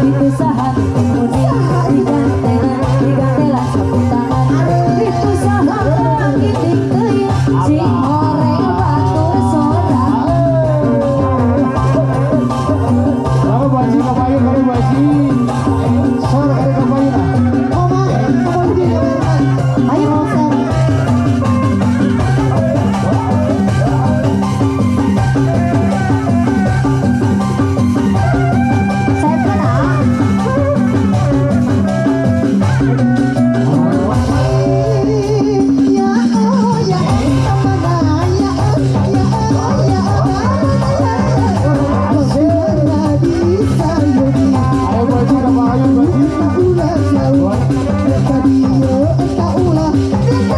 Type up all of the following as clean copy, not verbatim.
Itu saha digantelan sapu tangan. Itu saha kitik teuing cing horeng batur sorangan. Lama Bu Haji, kapayu kali Bu Haji. Sor kali kapayu nah. Ayo Rosen. Saya pernah. Ya oh ya mana ya ya oh ya mana bisa yodi. Ayo Bu Haji, kapayu Bu Haji. Ulah jauh tadi tak ulah jauh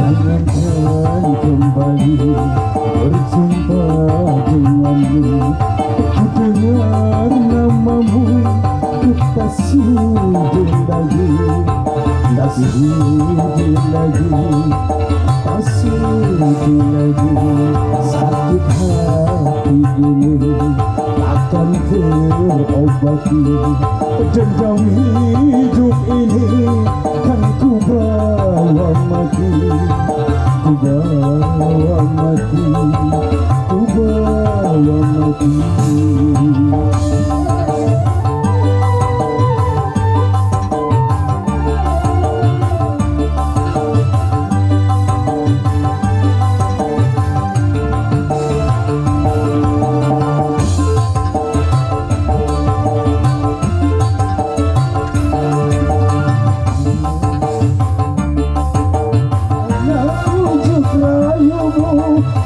Jangankan kembali berjumpa denganmu, ku dengar namamu, ku tak sudi lagi, tak sudi lagi, tak sudi lagi. Sakit hati ini takkan terobati, dendam hidup ini kan ku bawa mati, ku bawa mati, ku bawa mati.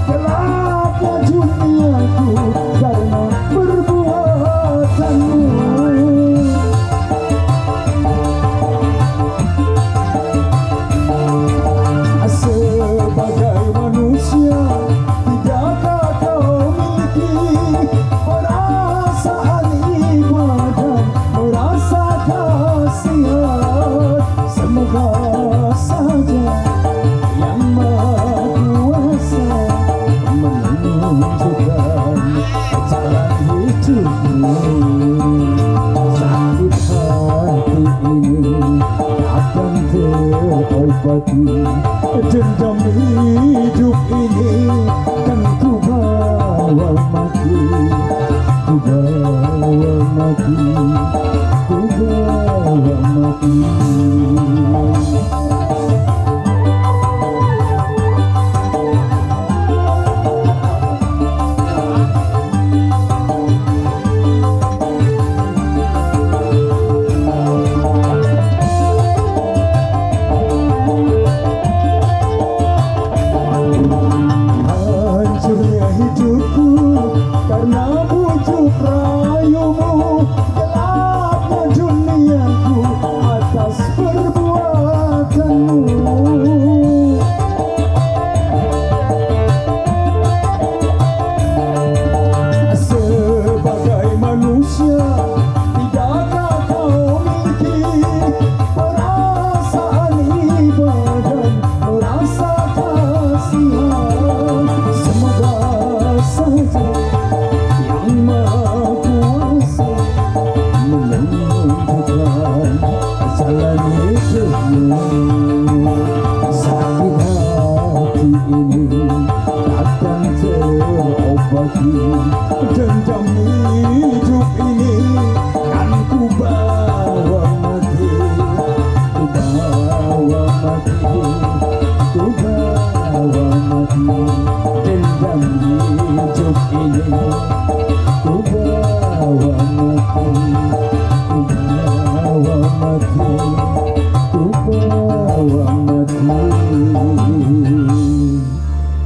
Gelapnya duniaku karena perbuatanmu. Sebagai manusia tidakkah kau miliki perasaan iba dan merasa kasihan? Semoga saja Yang Maha Kuasa menunjukkan jalan hidupmu. Sakit hati ini takkan terobati, dendam hidup ini kan ku bawa mati, ku bawa mati, ku bawa mati. Hancurnya hidupku karena bujuk rayumu, gelapnya duniaku atas perbuatanmu. mati. Dendam hidup ini kan ku bawa mati, ku bawa mati, ku bawa mati. Dendam hidup ini ku bawa mati, ku bawa mati, ku bawa mati.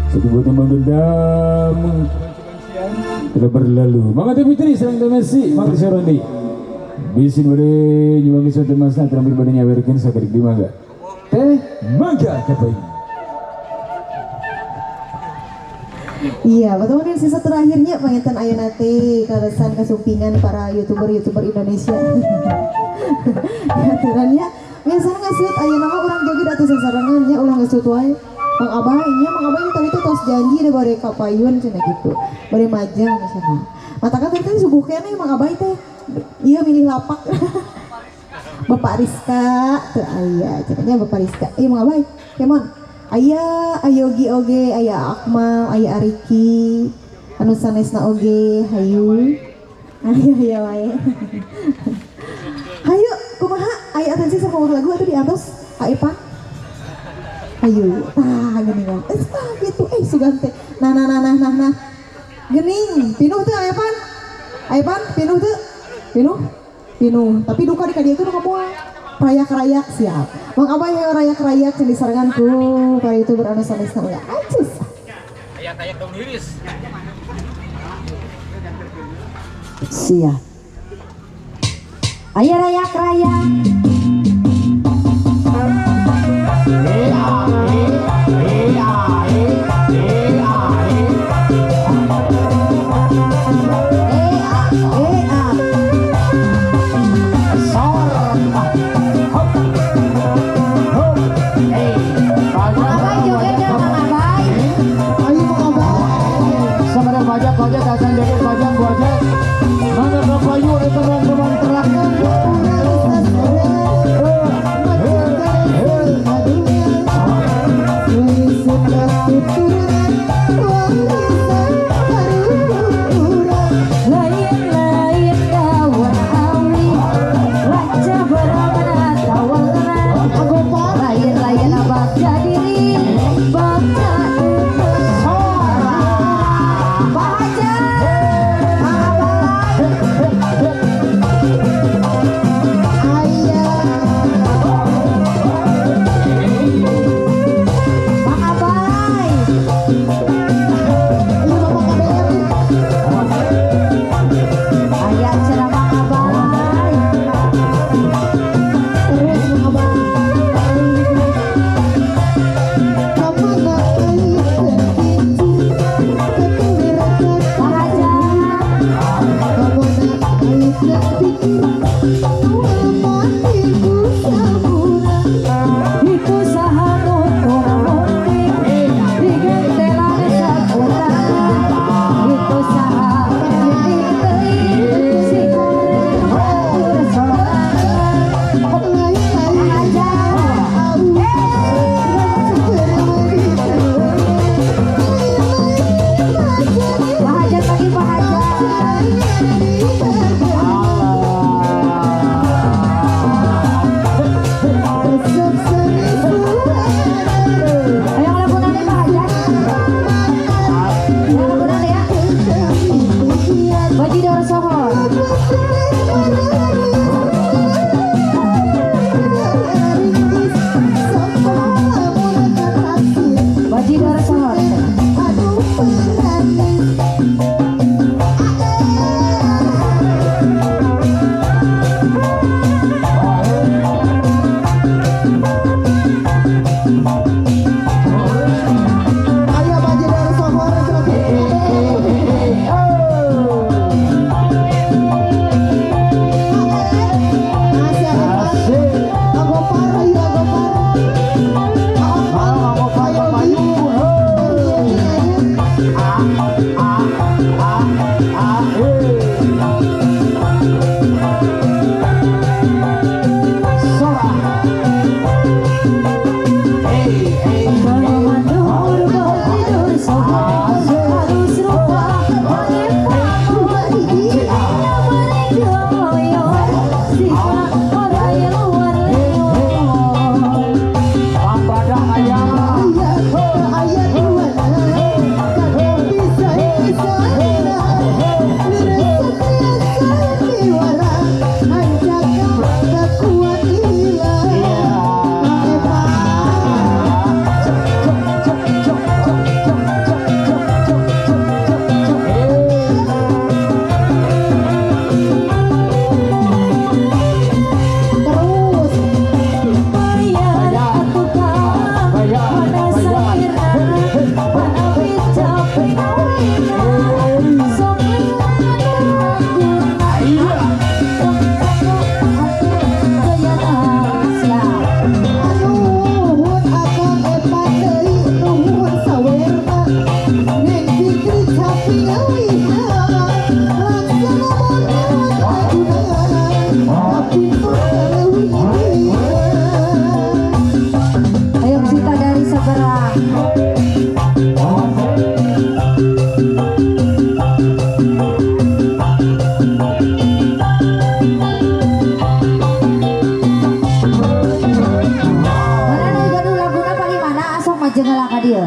Satu buat teman dendam telah berlalu. Maka Teh Fitri serang Teh Messi, maka Sorondi. Bisin bade nyuwangi suatu masa terampil bade nyawerkeun sakedik di mangga. Teh mangga kapai. Iya, betul nih sisa terakhirnya panginten ayeuna teh kalesan kasumpingan para youtuber-youtuber Indonesia. Aturannya biasana ngasut ayeuna mah urang joget atuh sasarengan nya ulah ngasut wae. Mang Abah nya Mang Abah tadi teh tos janji deh bade ka payun cenah gitu. Bade majang cenah. Matakan tadi teh subuh keneh Mang Abah teh. Iya milih lapak. Bapak Rizka teu aya cenah Bapak Rizka. Ieu Mang Abah kemon. Aya Ayogi oge, aya Akmal, aya Ariki, anu sanesna oge, hayu. Aya aya wae. Hayu kumaha aya atensi sama lagu atuh diantos Aipan. Hayu, tah geuning mah. Tah gitu sugan teh. Nah nah nah nah nah nah. Geuning, pinuh teu Aipan? Aipan pinuh teu? Pinuh? Pinuh. Tapi duka di ka dieu teh duka moal. Rayak-rayak siap. Mang Abah yang rayak-rayak yang disarangan ku para youtuber anu sanesna ulah acus. Kayak-kayak daun iris. Siap. Ayo rayak-rayak. Teman-teman terakhir. Mana nu gaduh laguna paling mana asok majeng heula ka dieu.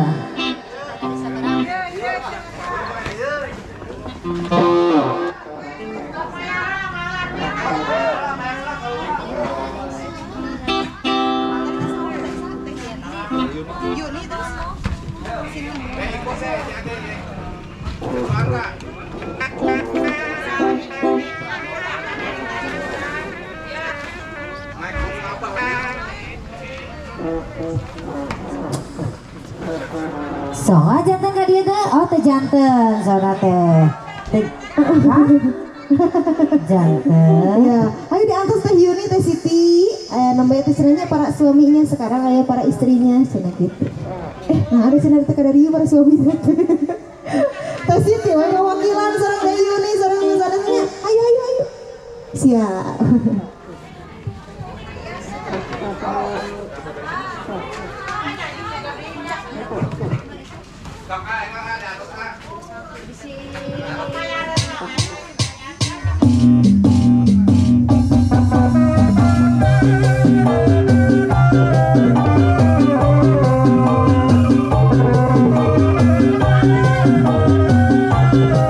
Soalnya jantan ka dieu teh? Oh teh jantan sauna teh. Teh hah? Jantan. Ya, ayo diantos Teh Yuni, Teh Siti. Nembe teh cenah para suaminya sekarang aya para istrinya cenah gitu. Nah ada cenah teh kadarieu para suaminya. Teh Siti we ngawakilan sareng Teh Yuni sareng sanesnya. Ayo ayo ayo. Siap.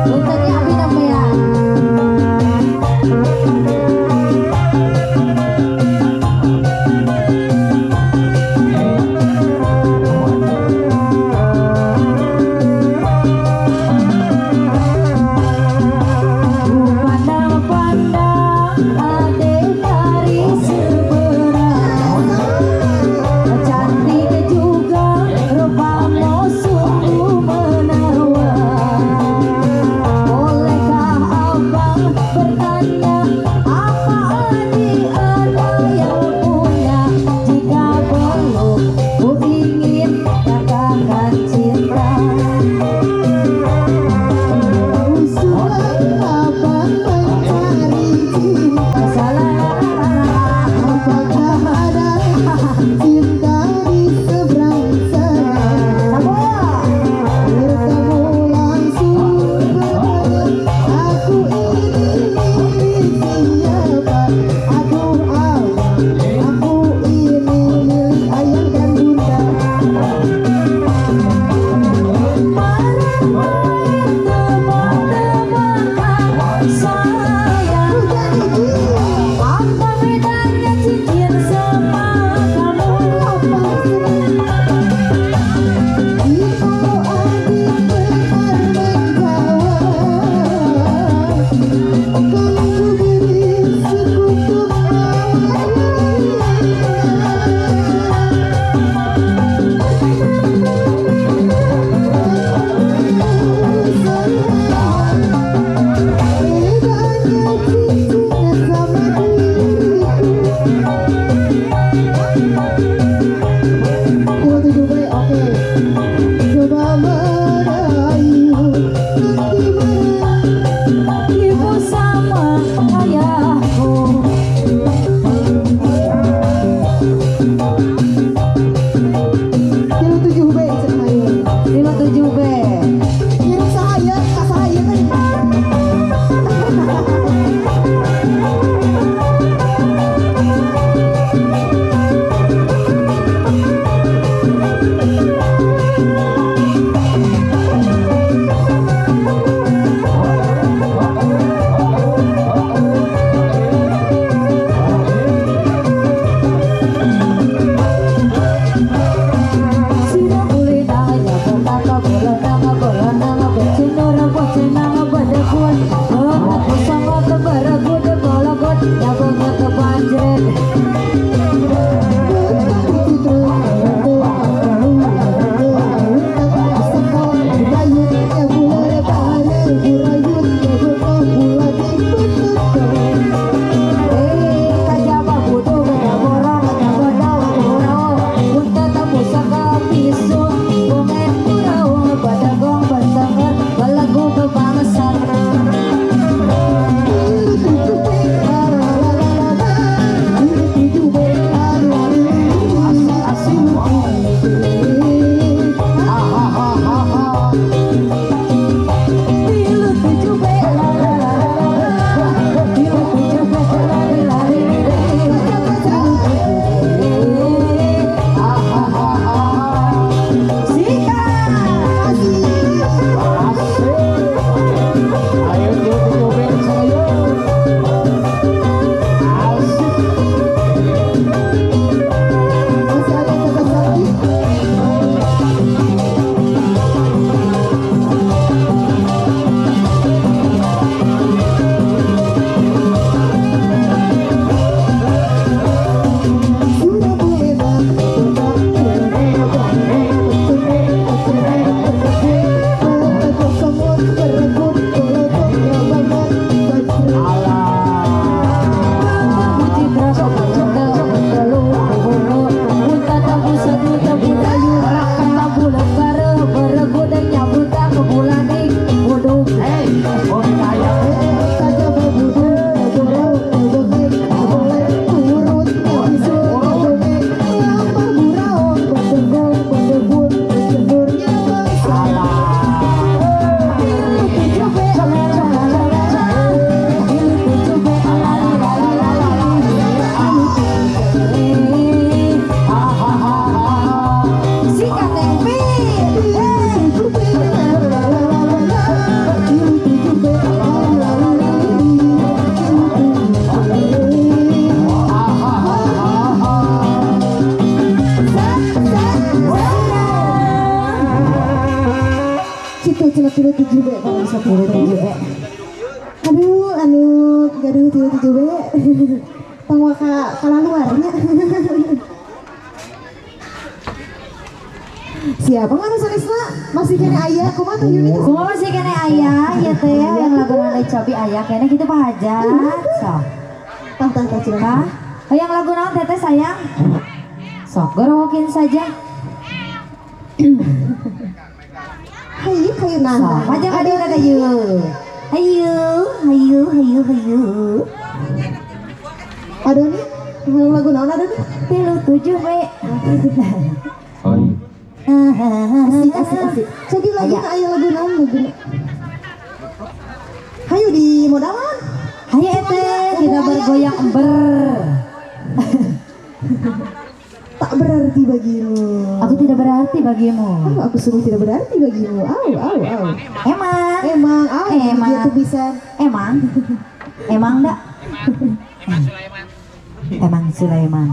Puntennya abi namanya. Kitu cenah tilu tujuh B kalau bisa Tilu tujuh B. Aduh, anu gaduh tilu tujuh B. Tong waka kalaluarnya. Siapa nggak sanesna? Masih kene aya kumaha tuh Yuni? Kumaha masih kene aya ya teh yang lagu naon cobi aya kene kitu Pak Hajat. Sok. Tah tah tah cenah. Hayang lagu naon teteh sayang? Sok gorowokin saja. Hayu hayu nah. Sok aja ka dieu teh yeuh. Hayu hayu hayu hayu. Adoni, hayang lagu naon Adoni? 37 B. Asik asik asik. Cobi lagu aya lagu naon lagu. Hayu di modalan. Hayu ete kita bergoyang ber. Tak berarti bagimu. Aku tidak berarti bagimu. Oh, aku sungguh tidak berarti bagimu. Au au au. Emang. Emang. Au. Emang. Dia tuh bisa. Emang. Emang enggak? Emang Sulaiman. Emang Sulaiman.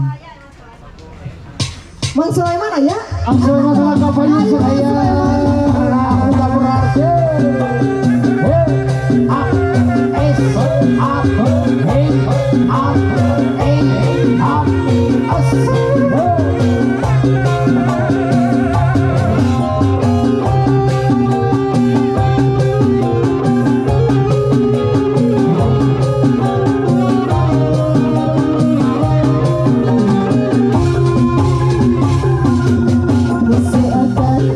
Mang Sulaiman aya? Mang Sulaiman salah kapayu saya. Aku tak berarti. A S A H A E A S. Musik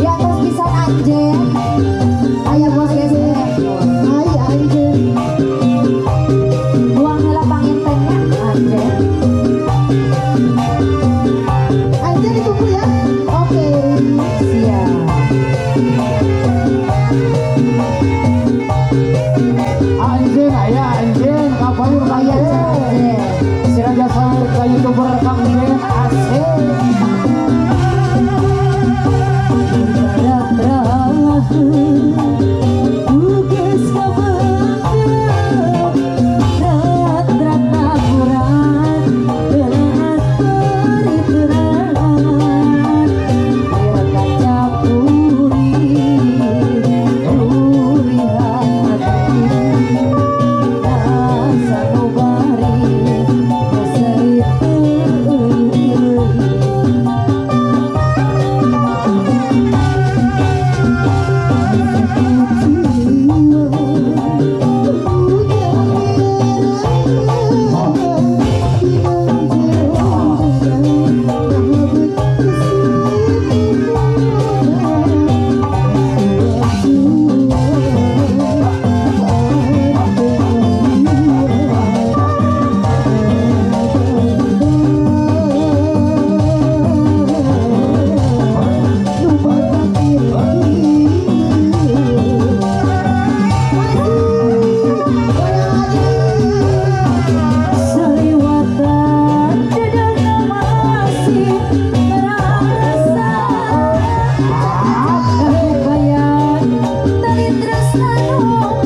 Ya terus pisan anjen. Aya bos gesek. Hai anjen. Buang heula pangintennya anjen. Anjen ditunggu ya. Oke. Siap. Anjen aya anjen kapayun Aya anjen. anjen. Si Raja Sawer ka YouTuber Kang Jen asik. Tresna.